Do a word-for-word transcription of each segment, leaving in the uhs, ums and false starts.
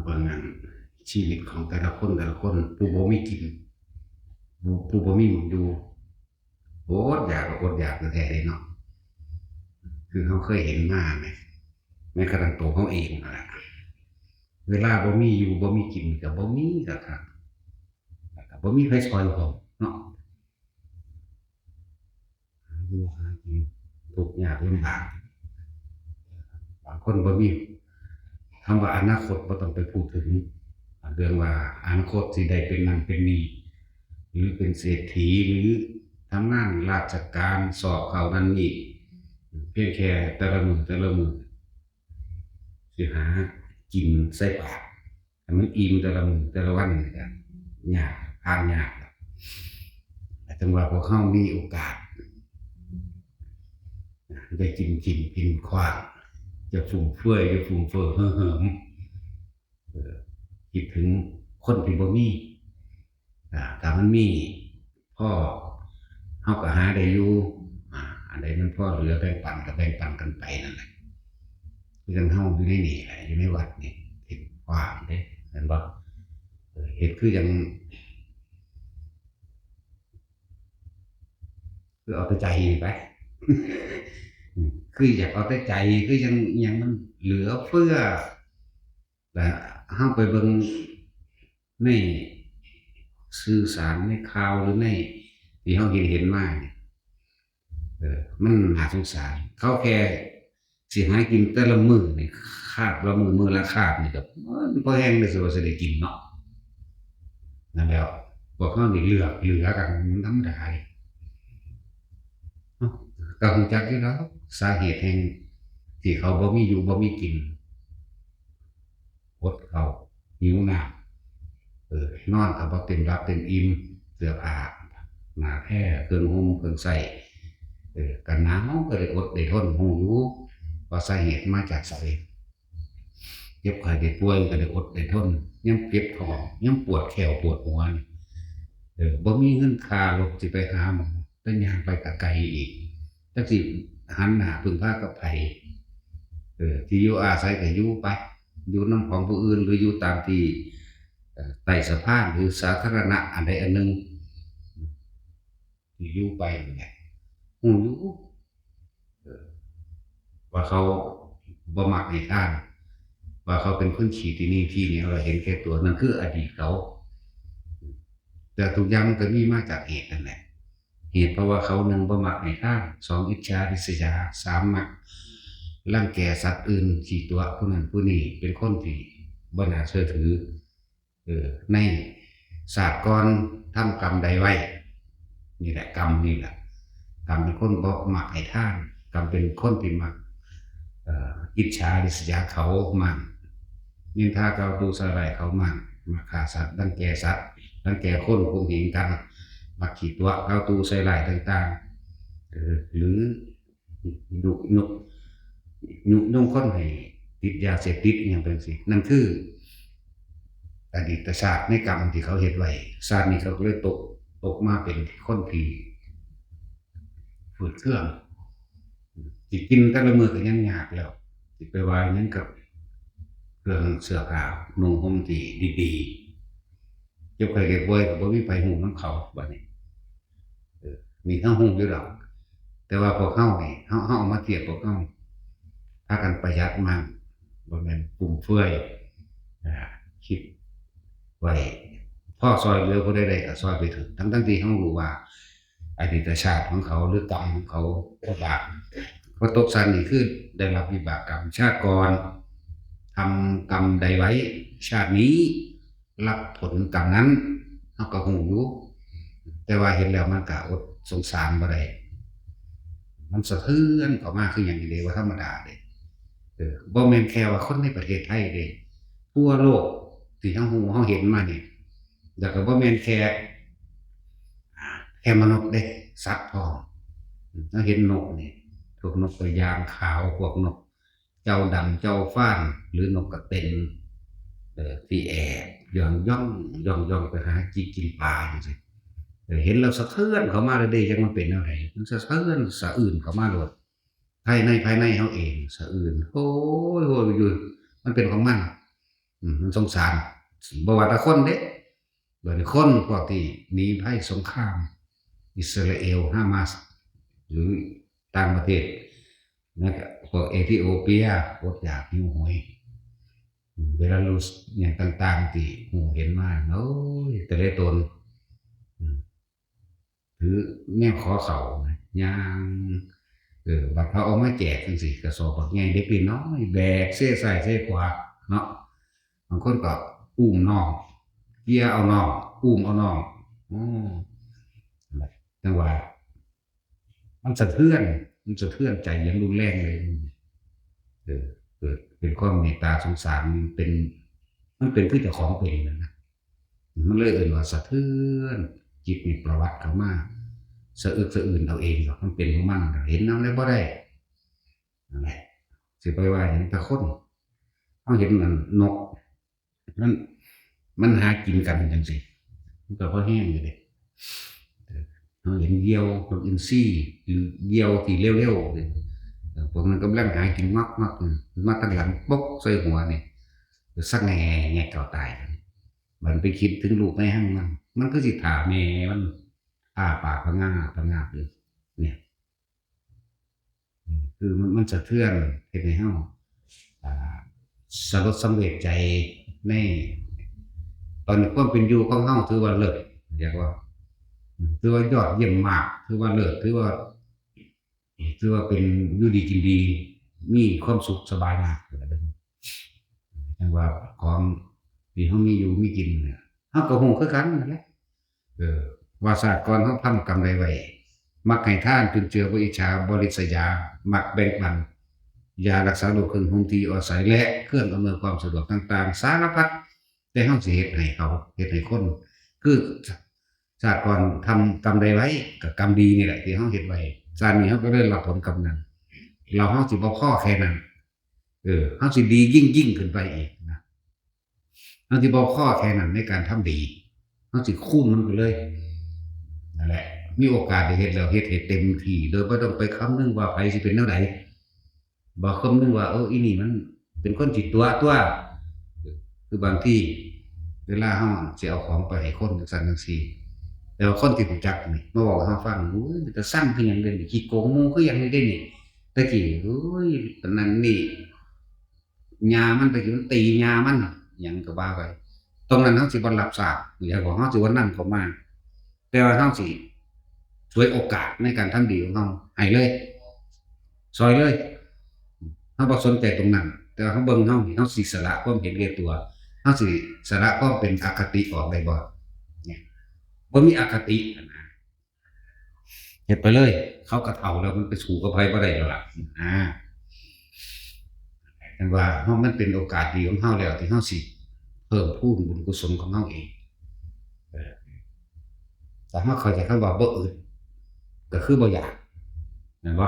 ว่างั้น ชีวิตของแต่ละคนแต่ละคน ผู้บ่มีกิน ผู้ผู้บ่มีหม่องอยู่ อดอยากก็อดอยากแท้ๆเลยเนาะ คือเราเคยเห็นมาแหม แม้กระทั่งตัวเราเองนั่นแหละ เวลาบ่มีอยู่บ่มีกินก็บ่มีก็ครับ แล้วก็บ่มีไผซ่อยพร้อมเนาะ หาอยู่หากินทุกข์ยากลำบาก บางคนบ่มี คำว่าอนาคตบ่ต้องไปพูดถึง เรื่องว่าอนาคตสิได้เป็นนั่นเป็นนี่ หรือเป็นเศรษฐี หรือทำงานราชการ สอบเข้านั่นนี่ เพียงแค่แต่ละมื้อแต่ละมื้อ สิหากินใส่ปากให้มันอิ่มแต่ละมื้อแต่ละวันนี่ก็ยาก ผ่านยาก แต่จังว่าพวกเรามีโอกาส ได้กินกินกินขว้าง จะฟุ่มเฟือย จะฟุ่มเฟือยเหิมเหิม เออ คิดถึงคนที่บ่มี อ่า ถ้ามันมีพอ เฮาก็หาได้อยู่ อ่า อันใดมันพอเหลือแบ่งปันก็แบ่งปันกันไปนั่นแหละ คือจั่งเฮาอยู่ในนี่แหละ อยู่ในวัดนี่ เฮ็ดขว้างเด้ แม่นบ่ เออ เฮ็ดคือจั่ง คือเอาแต่ใจนี่ไป อืม คืออยากเอาแต่ใจ คือจั่งอิหยังมันเหลือเฟือ และเฮาไปเบิ่งในสื่อสาร ในข่าว หรือในที่เฮาเห็นเห็นมานี่ เออ มันน่าสงสาร เขาแค่สิหากินแต่ละมื้อนี่ คาบละมื้อ มื้อละคาบนี่ก็ มันพอแฮงเลย สิว่าสิได้กินเนาะ นั่นแหล้ว พวกเฮานี่เลือกเหลือกันธรรมดาเลย เอ้า ก็รู้จักอยู่แล้ว สาเหตุแห่งที่เขาบ่มีอยู่บ่มีกิน อดข้าว หิวน้ำ เออ นอนก็บ่เต็มหลับเต็มอิ่ม เสื้อผ้า หน้าแพร เครื่องห่ม เครื่องใช้ เออ ก็หนาว ก็ได้อดได้ทน รู้อยู่ว่าสาเหตุมาจากไส เจ็บไข้ได้ป่วยก็ได้อดได้ทน ยามเจ็บท้อง ยามปวดแข้วปวดหัวนี่ เออ บ่มีเงินค่ารถสิไปหาหมอ แต่ย่างไปก็ไกลอีก จักสิหันหน้าพึ่งพากับไผ เออ ที่อยู่อาศัยก็อยู่ไป อยู่นำของผู้อื่น หรืออยู่ตามที่ เอ่อ ใต้สะพาน หรือสาธารณะอันใดอันหนึ่ง ที่อยู่ไปนี่แหละ ฮู้อยู่ เออ ว่าเขาบ่มักให้ทาน ว่าเขาเป็นคนขี้ตี้หนี่ตี้เหนียว แล้วเห็นแก่ตัว นั่นคืออดีตเขา แต่ทุกอย่างมันก็มีมาจากเหตุนั่นแหละ เหตุเพราะว่าเขา หนึ่ง บ่มักให้ทาน สอง อิจฉาริษยา สาม มักรังแกสัตว์อื่น ขี้ตั๋วะผู้นั้นผู้นี้ เป็นคนที่บ่น่าเชื่อถือ เออ ในชาติก่อนทำกรรมใดไว้ นี่แหละ กรรมนี่แหละ กรรมเป็นคนบ่มักให้ทาน กรรมเป็นคนที่มัก เอ่อ อิจฉาริษยาเขามั่ง นินทากล่าวตู่ใส่ร้ายเขามั่ง มักฆ่าสัตว์ รังแกสัตว์ รังแกคนข่มเหงกัน มักขี้ตั๋วะกล่าวตู่ใส่ร้ายต่างๆ เออ หรือ ยุ ยุ ยุยงคนให้ติดยาเสพติดอิหยังเป็นสิ นั่นคืออดีตชาติในกรรมที่เขาเฮ็ดไว้ ชาตินี้เขาก็เลยตก ตกมาเป็นคนที่ฝืดเคือง สิกินแต่ละมื้อก็ยังยากแล้ว สิไปว่าหยังกับเครื่องเสื้อผ้านุ่งห่มที่ดีๆ เจ็บไข้ได้ป่วยก็บ่มีไผฮู้นำเขาบัดนี้ เออ นี่เฮาฮู้อยู่ดอก แต่ว่าพวกเฮานี่ เฮา เฮาเอามาเทียบพวกเฮา พากันประหยัดมั่ง บ่แม่นฟุ่มเฟือย อ่า คิดไว้ พอซ่อยเหลือผู้ใดได้ก็ซ่อยไปเถิด ทั้งๆที่เฮารู้ว่า อดีตชาติของเขาหรือกรรมของเขาก็บาป พอตกชั้นนี่คือได้รับวิบากกรรม ชาติก่อนทำกรรมใดไว้ ชาตินี้รับผลกรรมนั้น เฮาก็ฮู้อยู่ แต่ว่าเห็นแล้วมันก็อดสงสารบ่ได้ มันสะเทือนเข้ามาคือหยังอีหลี บ่ธรรมดาเด้ เออ บ่แม่นแค่ว่าคนในประเทศไทยเด้ ทั่วโลกที่เฮาฮู้เฮาเห็นมานี่ แล้วก็บ่แม่นแค่ อ่า แค่มนุษย์เด้ สัตว์พร้อม เฮาเห็นนกนี่ พวกนกกระยางขาว พวกนกเจ้าดำเจ้าฟ้าน หรือนกกระเต็น เอ่อ ที่แอบย่องย่อง ย่องย่องไปหาจิกกินปลาจั่งซี้ เออ เห็นแล้วสะเทือนเข้ามาเลยเด้ จักมันเป็นแนวใด มันสะเทือนสะอื้นเข้ามาโลด ภายใน ภายในเฮาเองสะอื้น โอ้ย โอ้ย อยู่ มันเป็นของมัน อืมมันสงสารบ่ว่าแต่คนเด้ โดยคนพวกที่หนีภัยสงคราม อิสราเอล ฮามาส หรือต่างประเทศนะครับพวกเอธิโอเปียอดอยากหิวโหยอืมเบลารุสอย่างต่างๆที่หูเห็นมาโอ้ยแต่ละตนอืมถือแนวขอเขานะย่างเออบัดเขาเอามาแจกจังซี่กระสอบบักใหญ่เด็กน้อยแบกเซซ้ายเซขวาเนาะบางคนก็อุ้มน้องเกียเอาน้องอุ้มเอาน้องโอ้นั่นแหละจังว่า มันสะเทือน มันสะเทือนใจอย่างรุนแรงเลยเออเกิดเป็นความเมตตาสงสารมันเป็น มันเป็นคือเจ้าของเป็นนะนะมันเลยเอ่นว่าสะเทือนจิตในประวัติเขามาสะอึกสะอื้นเอาเองหรอกมันเป็นของมันเห็นเอาแล้วบ่ได้นั่นแหละสิไปว่าอย่างตะคนเขาเห็นมันนก มันมันหากินกันจังซี่มันก็พอแห้งอยู่เด้เฮาเห็นเหยี่ยวนกอินทรีหรือเหยี่ยวที่เร็วๆเนี่ยเออพวกนั้นกำลังหากินงอกๆอยู่มันมาทางหลังปกใส่หัวนี่สักแง่แง่เก่าตายมันไปคิดถึงลูกในห้างมันมันคือสิถ่าแม่มันอ้าปากพะงาพะงาอยู่เนี่ย คือมันมันสะเทือนเฮ็ดให้เฮาอ่าสลดสังเวชใจในตอนความเป็นอยู่ของเฮาถือว่าเลิศเรียกว่าอืมถือว่ายอดเยี่ยมมากถือว่าเลิศถือว่าถือว่าเป็นอยู่ดีกินดีมีความสุขสบายมากจังว่าของที่เฮามีอยู่มีกินเนี่ยเฮาก็ฮู้คือกันนั่นแหละ เออว่าชาติก่อนเฮาทำกรรมใดไว้ มักให้ทานจุนเจือบ่อิจฉาบ่ริษยา มักแบ่งปัน ยารักษาโรคเครื่องห่มที่อยู่อาศัย และเครื่องอำนวยความสะดวกต่างๆ สารพัดแต่เฮาสิเฮ็ดให้เขาเฮ็ดให้คน คือชาติก่อนทำกรรมใดไว้ก็กรรมดีนี่แหละที่เฮาเฮ็ดไว้ชาตินี้เฮาก็ได้รับผลกรรมนั้นแล้วเฮาสิบ่พอแค่นั้น เออเฮาสิดียิ่งๆขึ้นไปอีกนะ เฮาสิบ่พอแค่นั้นในการทำดีเฮาสิคูณมันไปเลยนั่นแหละมีโอกาสได้เฮ็ดแล้วเฮ็ดให้เต็มที่โดยบ่ต้องไปคำนึงว่าไผสิเป็นแนวใดบ่คำนึงว่าเอออีนี่มันเป็นคนขี้ตั๋วตั๋วคือบางทีเวลาเฮาสิเอาของไปให้คนจังซั่นจังซี่แต่ว่าคนที่รู้จักนี่มาเว้าให้เฮาฟังโอ้ยเป็นตาซังคือหยังเด้นี่ขี้โกงหมู่คือหยังนี่เด้นี่แต่กี้โอ้ยปานนั้นนี่ ย่ามันไปสิมันตีย่ามันหยังก็ว่าไปตรงนั้นเฮาสิบ่รับทราบอย่าบอกเฮาสิบ่นำเข้ามาแต่ว่าเฮาสิฉวยโอกาสในการทำดีของเฮาให้เลยซอยเลยเฮาบ่สนใจตรงนั้นแต่ว่าเฮาเบิ่งเฮานี่เฮาสิสละความเห็นแก่ตัวเฮาสิสละความเป็นอคติออกได้บ่เนี่ยบ่มีอคติหั้นนะ เฮ็ดไปเลย เขาก็เฒ่าแล้วมันไปสู้กับไผบ่ได้แล้วล่ะอ่าจั่งว่าเฮามันเป็นโอกาสดีของเฮาแล้วที่เฮาสิเพิ่มพูนบุญกุศลของเฮาเองเออถ้าเฮาเข้าใจคำว่าบ่อึดก็คือบ่อยากแม่นบ่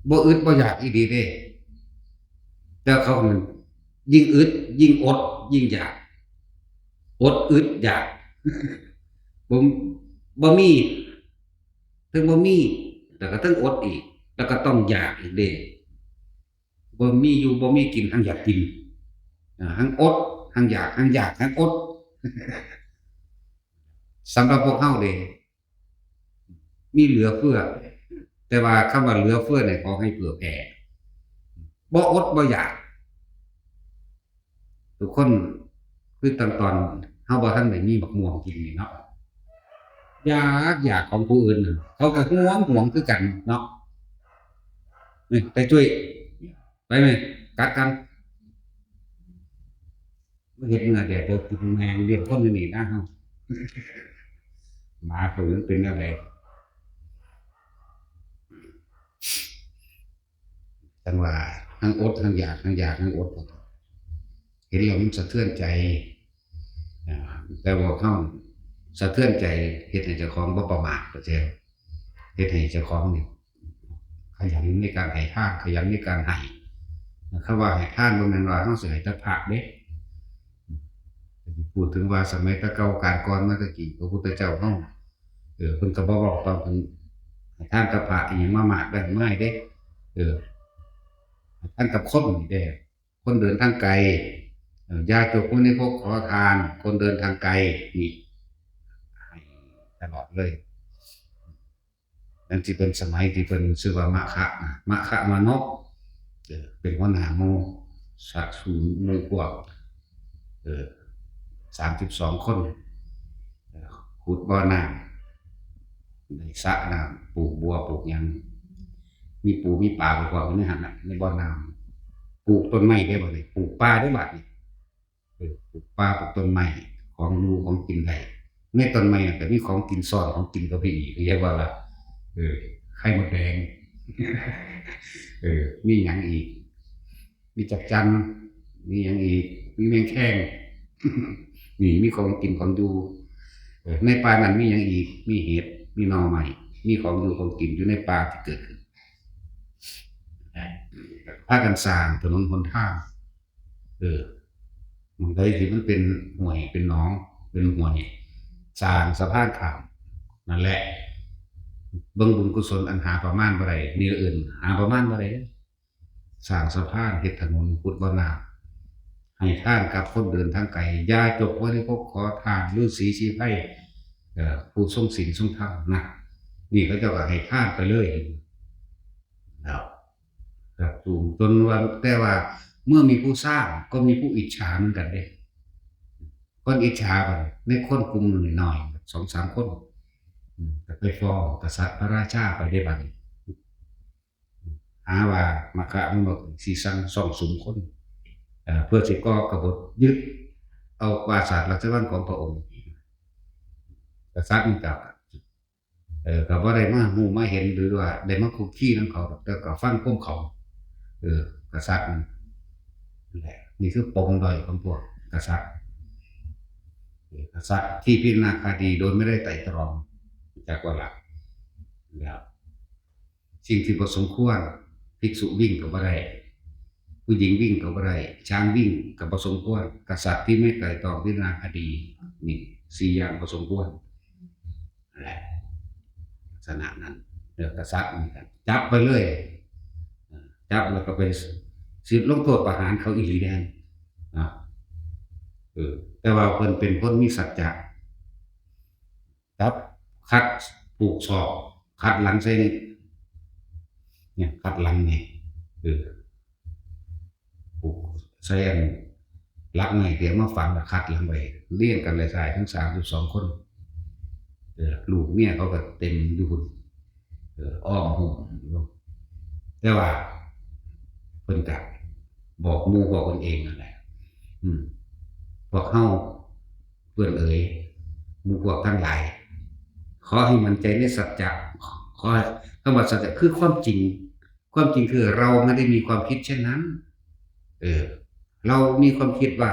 บ่อึดบ่อยากอีหลีเด้แต่เขามันยิ่งอึดยิ่งอดยิ่งอยากอดอึดอยากบ่บ่มี เทิงบ่มีแล้วก็เทิงอดอีก แล้วก็ต้องอยากอีกเด้บ่มีอยู่บ่มีกินทั้งอยากกินอ่าทั้งอดทั้งอยากทั้งอยากทั้งอดสำหรับพวกเฮาเด้มีเหลือเฟือ แต่ว่าคำว่าเหลือเฟือเนี่ยขอให้เผื่อแผ่บ่อดบ่อยาก ทุกคนคือตอนตอนเฮาบ่ทันได้มีบักม่วงกินนี่เนาะอยากอยากของผู้อื่นน่ะเขาก็หวงหวงคือกันเนาะนี่ไปจุ้ยไปไหมกัดกันมาเฮ็ดเงือแดดเดียวกินแมงเลี้ยงคนอยู่นี่นะเฮาหมาตัวนั้นเป็นอะไร จั่งว่าทั้งอดทั้งอยากทั้งอยากทั้งอดเห็นแล้วมันสะเทือนใจอ่าแต่ว่าเขาสะเทือนใจเฮ็ดให้เจ้าของบ่ประมาทก็แท้เฮ็ดให้เจ้าของนี่ขยันในการให้ทานขยันในการให้คำว่าให้ทานบ่แม่นว่าเฮาสิให้แต่พระเด้พูดถึงว่าสมัยแต่เก่าการก่อนมาแต่กี้พระพุทธเจ้าเฮา เออเพิ่นก็บ่เว้าตอนเพิ่นให้ทานกับพระอีหยังมามากได้มายเด้เออให้ทานกับคนนี่เด้คนเดินทางไกล เอ่อญาติโยมผู้นี้พวกขอทาน คนเดินทางไกลนี่ให้ตลอดเลย นั่นที่เป็นสมัยที่เป็นชื่อว่ามะคะนะมะคะมานพเออเป็นหัวหน้าหมู่สักสูหมู่พวกเออสามสิบสองคนเออขุดบ่อน้ำในสระน้ำปลูกบัวปลูกหยังมีปูมีปลาไปพร้อมอยู่ในหันน่ะในบ่อน้ำปลูกต้นไม้ได้บ่เนี่ยปลูกป่าได้บัดนี่ เออปลูกป่าปลูกต้นไม้ของอยู่ของกินได้ในต้นไม้น่ะก็มีของกินซ่อนของกินเข้าไปอีกเรียกว่าละเออไข่มดแดงเออมีหยังอีก มีจักจั่นมีหยังอีก มีแมงแคงนี่มีของกินของอยู่เออในป่านั้นมีหยังอีก มีเห็ดมีหน่อไม้มีของอยู่ของกินอยู่ในป่าที่เกิดขึ้นพากันสร้างถนนหนทาง เออหม่องใดที่มันเป็นห้วยเป็นหนอง เป็นห้วยสร้างสะพานข้ามนั่นแหละเบิ่งบุญกุศลอันหาประมาณบ่ได้นี่เอิ้นหาประมาณบ่ได้เด้อสร้างสะพานเฮ็ดถนนขุดบ่อน้ำให้ทานกับคนเดินทางไกลอย่าจกไว้ในพวกขอทานฤาษีชีไพรเอ่อผู้ทรงศีลทรงธรรมนะนี่เขาเจ้าก็ให้ทานไปเลยแล้ว ครับสูงจนว่าแต่ว่าเมื่อมีผู้สร้างก็มีผู้อิจฉาเหมือนกันเด้คนอิจฉาบัดนี้ในคนกลุ่มหนึ่งน้อยๆสองสามคนอืมก็ไปฟ้องกษัตริย์พระราชาไปได้บัดนี้หาว่ามคธรรมสีสังซ่องสุมคนเอ่อเพื่อสิก่อกบฏยึดเอาปราสาทราชวังของพระองค์ กษัตริย์มันกล่าว เออก็บ่ได้มาฮู้มาเห็นหรือว่าได้มาคุกคีนำเขาดอกแต่ก็ฟังความเขาเออกษัตริย์นั่นแหละนี่คือปมด้อยของพวกกษัตริย์เออกษัตริย์ที่พิจารณาคดีโดยไม่ได้ไตร่ตรองจากว่าหลักแล้วสิ่งที่บ่สมควรภิกษุวิ่งก็บ่ได้ผู้หญิงวิ่งก็บ่ได้ช้างวิ่งก็บ่สมควรกษัตริย์ที่ไม่ไตร่ตรองพิจารณาคดีนี่สี่อย่างบ่สมควร แหละลักษณะนั้นเรื่องกษัตริย์เหมือนกันจับไปเลยเออจับแล้วก็ไปสิลงโทษประหารเขาอีหลีแน่นะเออแต่ว่าเพิ่นเป็นคนมีสัจจะจับคัดผูกศอกคัดหลังใส่นี่เนี่ยคัดหลังนี่เออ ผูกใส่อันหลักไม้ที่เอามาฝังแล้วคัดหลังไว้เรียงกันเลยทายทั้งสามสิบสองคนเออลูกเมียเขาก็เต็มอยู่พุ่นเอออ้อมหุ้มอยู่แต่ว่าเพิ่นกะบอกหมู่บอกกันเองนั่นแหละอืมพวกเฮาเพื่อนเอ๋ยหมู่พวกทั้งหลาย ขอให้มั่นใจในสัจจะขอให้คำว่าสัจจะคือความจริง ความจริงคือเราไม่ได้มีความคิดเช่นนั้น เออ เรามีความคิดว่า